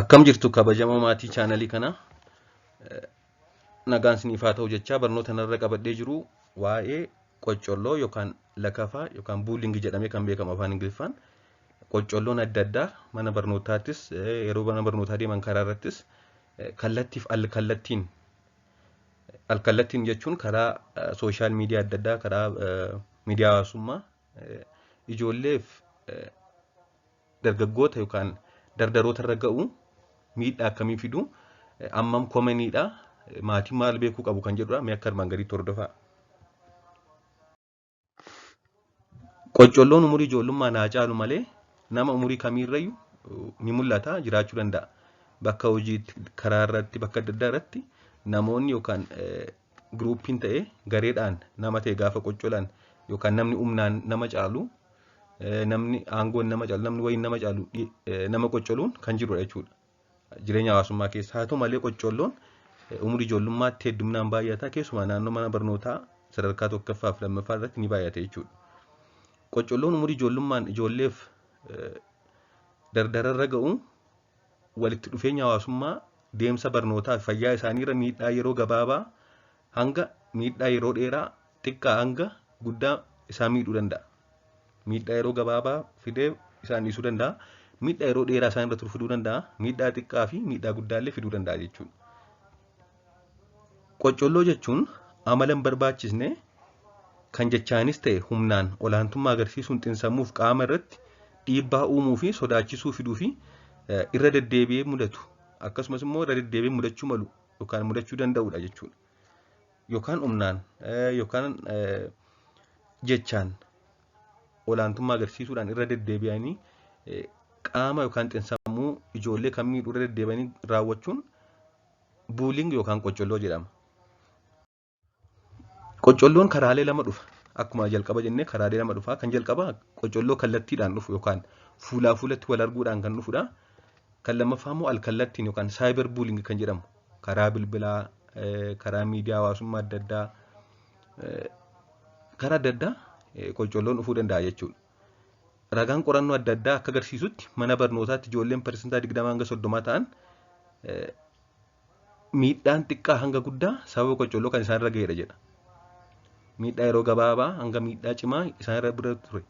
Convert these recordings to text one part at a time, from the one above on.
Akkam jirtu kabajamoo maatii chaanalii kanaa? Nagaan isiniif haa ta'u jechaa barnoota narra qabadhee jiru waa'ee qoccolloo yookaan lakafaa yookaan buulingii jedhamee kan beekamu afaan Ingiliffaan qoccolloon adda addaa mana barnootaattis yeroo mana barnootaa deeman karaa irrattis kallattiif al-kallattiin al-kallattiin jechuun karaa sooshaal miidiyaa adda addaa karaa miidiyaa hawaasummaa ijoolleef dargaggoota yookaan dardaroota irra ga'u miidhaa akkamii fidu, ammam komeniidha, maatiin maal beekuu qabu kan jedhudha. Mee akka armaan gadiitti hordofaa. Qoccolloon umurii ijoollummaan haa caalu malee nama umurii kamiirrayyuu ni mul'ata jiraachuu danda'a. Bakka hojiitti, karaa irratti, bakka adda addaa irratti namoonni yookaan giruuppiin ta'e gareedhaan nama ta'e gaafa qoccolan yookaan namni humnaan nama caalu namni aangoon nama caalu namni wayiin nama caalu nama qoccoluun kan jirudha jechuudha. Jireenya hawaasummaa keessa haa ta'u malee qoccolloon umurii ijoollummaatti hedduminaan baay'ata keessumaa naannoo mana barnootaa sadarkaa tokkoffaa fi lammaffaa irratti ni baay'ata jechuudha. Qoccolloon umurii ijoollummaan ijoolleef dardararra ga'u walitti dhufeenya hawaasummaa deemsa barnootaa fi fayyaa isaaniirra miidhaa yeroo gabaabaa hanga miidhaa yeroo dheeraa xiqqaa hanga guddaa isaan miidhuu danda'a. Miidhaa yeroo gabaabaa fidee isaan dhiisuu danda'a. Miidhaa yeroo dheeraa isaan irra turu fiduu danda'a. Miidhaa xiqqaa fi miidhaa guddaa illee fiduu danda'a jechuudha. Qoccolloo jechuun amala hin barbaachisne kan jechaanis ta'e humnaan olaantummaa agarsiisuun xinsammuuf qaama irratti dhiibbaa uumuu fi sodaachisuu fiduu fi irra deddeebi'ee mudatu akkasumas immoo irra deddeebi'ee mudachuu malu yookaan mudachuu danda'udha jechuudha. Yookaan humnaan yookaan jechaan olaantummaa agarsiisuudhaan irra deddeebi'anii qaama yookaan xinsammuu ijoollee kan miidhu irra deddeebi'anii raawwachuun buuling yookaan qoccolloo jedhama. Qoccolloon karaalee lama dhufa. Akkuma jalqaba jennee karaalee lama dhufa. Kan jalqabaa qocolloo kallattiidhaan dhufu yookaan fuulaa fuulatti wal arguudhaan kan dhufudha. Kan lammaffaa immoo alkallattiin yookaan saayibar buuling kan jedhamu karaa bilbilaa, karaa miidiyaa hawaasummaa adda addaa, karaa adda addaa qoccolloon dhufuu danda'a jechuudha. Ragaan qorannoo adda addaa akka agarsiisutti mana barnootaatti ijoolleen parsantaa 20 hanga 30 ta'an miidhaan xiqqaa hanga guddaa sababa qoccolloo kan isaan irra ga'edha jedha. Miidhaa yeroo gabaabaa hanga miidhaa cimaa isaan irra bira ture.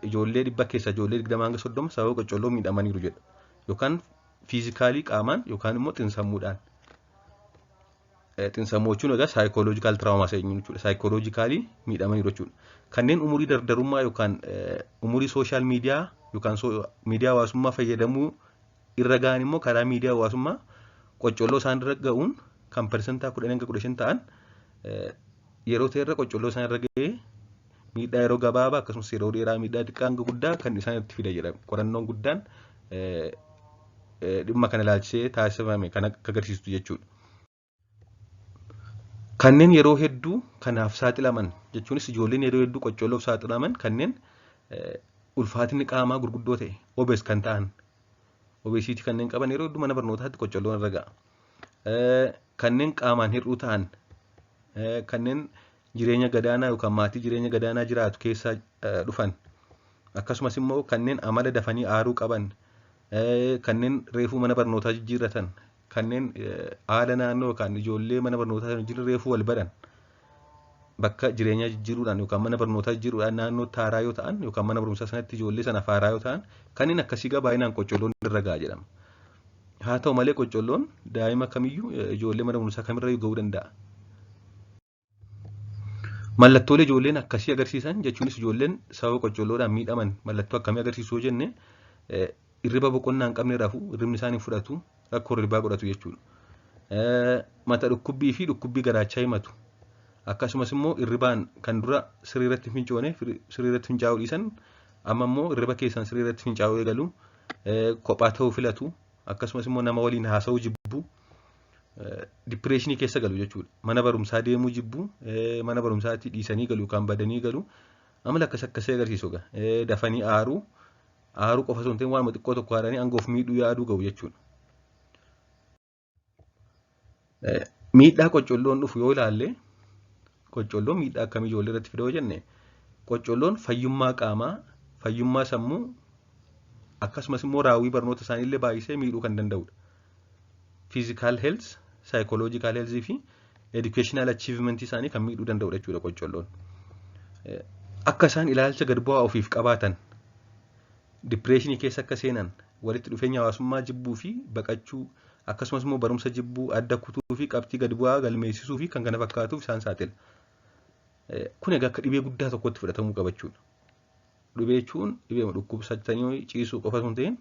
Ijoollee dhibba keessaa ijoollee 20 hanga 30 sababa qoccolloo miidhamaniiru jedha. Yookaan fiizikaalii qaamaan yookaan immoo xinsammuudhaan. Xinsammuu jechuun egaa saayikooloojikaal tiraawumaa isa jechuudha. Saayikooloojikaalii miidhamaniiru jechuudha. Kanneen umurii dardarummaa yookaan umurii sooshaal miidiyaa yookaan miidiyaa hawaasummaa fayyadamuu irra ga'an immoo karaa miidiyaa hawaasummaa qoccolloo isaan irra ga'uun kan parsantaa 10 hanga 15 ta'an yeroo ta'e irra qoccolloo isaan irra ga'ee miidhaa yeroo gabaabaa akkasumas yeroo dheeraa miidhaa xiqqaa hanga guddaa kan isaan itti fida jedha. Qorannoon guddaan dhimma kana ilaalchisee taasifame kan akka agarsiistu jechuudha. Kanneen yeroo hedduu kanaaf saaxilaman jechuunis ijoolleen yeroo hedduu qoccolloof saaxilaman kanneen ulfaatinni qaamaa gurguddoo ta'e obes kan ta'an obesiitii kanneen qaban yeroo hedduu mana barnootaatti qoccolloon irra ga'a. Kanneen qaamaan hir'uu ta'an kanneen jireenya gadaanaa yookaan maatii jireenya gadaanaa jiraatu keessaa dhufan akkasumas immoo kanneen amala dafanii aaruu qaban kanneen reefuu mana barnootaa jijjiirratan kanneen haala naannoo yookaan ijoollee mana barnootaa sana wajjin reefuu wal baran bakka jireenyaa jijjiiruudhaan yookaan mana barnootaa jijjiiruudhaan naannoo haaraa yoo ta'an yookaan mana barumsaa sanatti ijoollee sanaaf haaraa yoo ta'an kanneen akkasii gaa baay'inaan qoccolloon irra ga'a jedhama. Haa ta'u malee qoccolloon daa'ima kamiyyuu ijoollee mana barumsaa kamirrayyuu ga'uu danda'a. Mallattoolee ijoolleen akkasii agarsiisan jechuunis ijoolleen sababa qoccolloodhaan miidhaman mallattoo akkamii agarsiisu yoo jenne hirriba boqonnaa hin qabne rafu, hirribni isaan hin fudhatu, rakkoo hirribaa godhatu jechuudha. Mata dhukkubbii fi dhukkubbii garaachaa himatu. Akkasumas immoo hirribaan kan dura sirrii irratti hin fincoone sirrii irratti fincaa'uu dhiisan amma immoo hirriba keessan sirrii irratti fincaa'uu eegalu, kophaa ta'uu filatu, akkasumas immoo nama waliin haasa'uu jibbu. Dipireeshinii keessa galu jechuudha. Mana barumsaa deemuu jibbu, mana barumsaatti dhiisanii galu yookaan badanii galu. Amala akkas akkasii agarsiisu egaa. Dafanii aaruu, aaruu qofa osoo hin ta'in waanuma xiqqoo tokko aaranii hanga of miidhuu yaaduu ga'u jechuudha. Miidhaa qoccolloon dhufu yoo ilaalle, qoccolloon miidhaa akkamii ijoollee irratti fida yoo jenne, qoccolloon fayyummaa qaamaa, fayyummaa sammuu Akkasumas immoo raawwii barnoota isaaniillee baay'isee miidhuu kan danda'udha. Physical health, psychological health fi educational achievement isaanii kan miidhuu danda'udha jechuudha qoccolloon. Akka isaan ilaalcha gad bu'aa ofiif qabaatan, depressionii keessa akka seenan, walitti dhufeenya hawaasummaa jibbuu fi baqachuu, akkasumas immoo barumsa jibbuu, adda kutuu fi qabxii gad bu'aa galmeessisuu fi kan kana fakkaatuuf isaan saaxila. Kun egaa akka dhibee guddaa tokkotti fudhatamuu qaba jechuudha. Dhibee jechuun dhibee dhukkubsatanii ciisuu qofa osoo hin ta'in,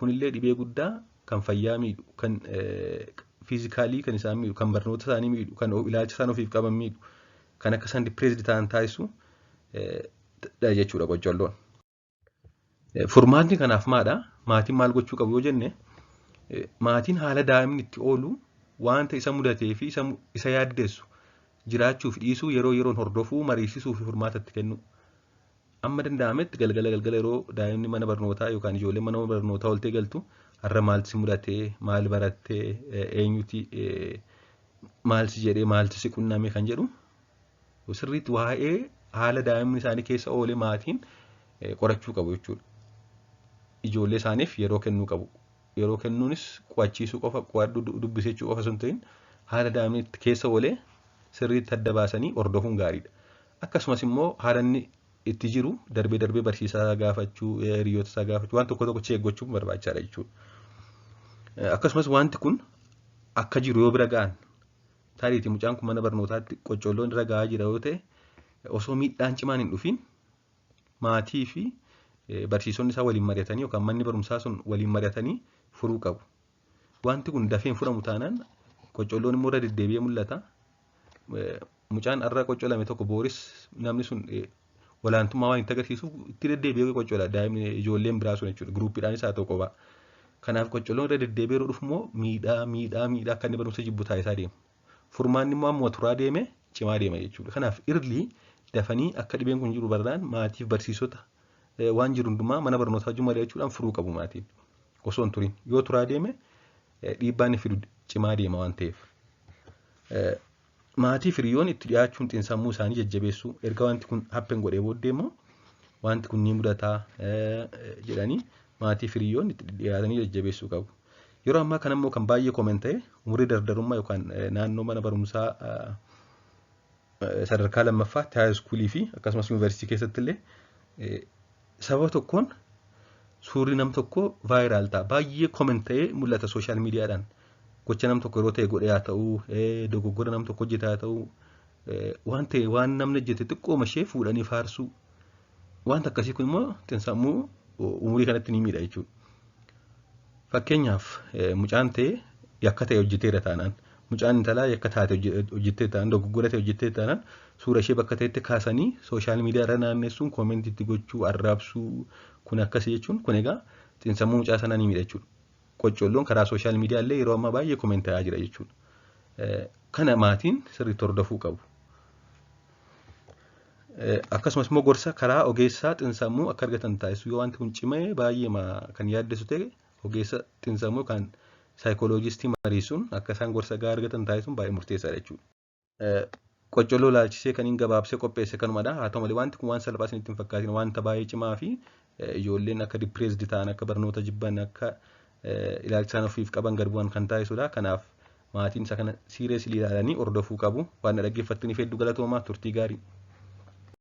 kunillee dhibee guddaa kan fayyaa miidhu, kan physicalii kan isaan miidhu, kan barnoota isaanii miidhu, kan ilaalcha isaan ofiif qaban miidhu, kan akka isaan depressed ta'an taasisu dha jechuudha qoccolloon. Furmaatni kanaaf maadha? Maatiin maal gochuu qabu yoo jenne, maatiin haala daa'imni itti oolu, wanta isa mudatee fi isa yaaddeessu jiraachuu fi dhiisuu yeroo yeroon hordofuu, mariisisuu fi furmaata itti kennu. Amma danda'ametti galgala galgala yeroo daa'imni mana barnootaa yookaan ijoolleen mana barnootaa oltee galtu, har'a maaltu si mudatee, maal barattee, eenyuti maal si jedhee, maaltu si qunname kan jedhu sirriitti waa'ee haala daa'imni isaanii keessa oole maatiin qorachuu qabu jechuudha. Ijoollee isaaniif yeroo kennuu qabu. Yeroo kennuunis qo'achiisuu qofa, qo'adhu dubbisechuu qofa osoo hin ta'in, haala daa'imni keessa oolee sirriitti adda baasanii hordofuun gaariidha. Akkasumas immoo haala inni itti jiru darbee darbee barsiisaa gaafachuu, hiriyoota isaa gaafachuu, waan tokko tokko check gochuun barbaachisaadha jechuudha. Akkasumas wanti kun akka jiru yoo bira ga'an, taariitii mucaan kun mana barnootaatti qoccolloon irra ga'aa jira yoo ta'e, osoo miidhaan cimaan hin dhufin maatii fi barsiisonni isaa waliin mari'atanii yookaan manni barumsaa sun waliin mari'atanii furuu qabu. Wanti kun dafee hin furamu taanaan qoccolloon immoo irra deddeebi'ee mul'ata. Mucaan har'a qoccolame tokko booris namni sun olaantummaa waan itti agarsiisuuf itti deddeebi'ee qoccola daa'imni ijoolleen biraa sun jechuudha, groupiidhaanis haa ta'u kophaa. Kanaaf qoccolloon irra deddeebi'ee yeroo dhufu immoo miidhaa miidhaa miidhaa akka inni barumsa jibbu taasisaa deema. Furmaanni immoo ammuma turaa deeme cimaa deema jechuudha. Kanaaf early dafanii akka dhibeen kun jiru barraan maatiif barsiisota waan jiru hundumaa mana barnootaa wajjin mari'achuudhaan furuu qabu maatiin. Osoo hin turin, yoo turaa deeme dhiibbaan inni fidu cimaa deema waan ta'eef. Maatii fi hiriyoon itti dhiyaachuun xiinsammuu isaanii jajjabeessuu, erga wanti kun happen godhee booddee immoo wanti kun ni mudataa jedhanii maatii fi hiriyoon itti dhiyaatanii jajjabeessuu qabu. Yeroo ammaa kana immoo kan baay'ee common ta'e umurii dardarummaa yookaan naannoo mana barumsaa sadarkaa lammaffaatti, high schoolii fi akkasumas yuunivarsiitii keessatti illee sababa tokkoon suurri nam tokko viral ta'a. Baay'ee common ta'ee mul'ata social mediadhaan. Gocha nam tokko yeroo ta'e godhee haa ta'uu, dogoggora nam tokko hojjete haa ta'uu, waan ta'e waan namni hojjete xiqqooma ishee fuudhanii faarsuu. Wanta akkasii kun immoo xiinsammuu umurii kanatti ni miidha jechuudha. Fakkeenyaaf, mucaan ta'e yakka ta'e hojjeteera taanaan, mucaan intalaa yakka taate hojjettee taanaan, dogoggora ta'e hojjettee taanaan, suura ishee bakka ta'etti kaasanii social media irra naannessuun, commentii itti gochuu, arraabsuu, kun akkasii jechuun kun egaa xiinsammuu mucaa sanaa ni miidha jechuudha. Qoccolloon karaa social media illee yeroo ammaa baay'ee common ta'aa jira jechuudha. Kana maatiin sirriitti hordofuu qabu. Akkasumas immoo gorsa karaa ogeessaa xiinsammuu akka argatan taasisuu, yoo wanti kun cimee baay'ee kan yaaddessu ta'e, ogeessa xiinsammuu yookaan saayikooloojistii mariisuun akka isaan gorsa gahaa argatan taasisuun baay'ee murteessaadha jechuudha. Qoccolloo ilaalchisee kan hin gabaabsee qopheesse kanumadha. Haa ta'u malee wanti kun waan salphaa isinitti hin fakkaatin, wanta baay'ee cimaa fi ijoolleen akka depressed ta'an, akka barnoota jibban, akka ilaalcha isaan ofiif qaban gad bu'an kan taasisudha. Kanaaf maatiin isa kana seriously ilaalanii hordofuu qabu. Waan na dhaggeeffattaniif hedduu galatoomaa, turtii gaarii.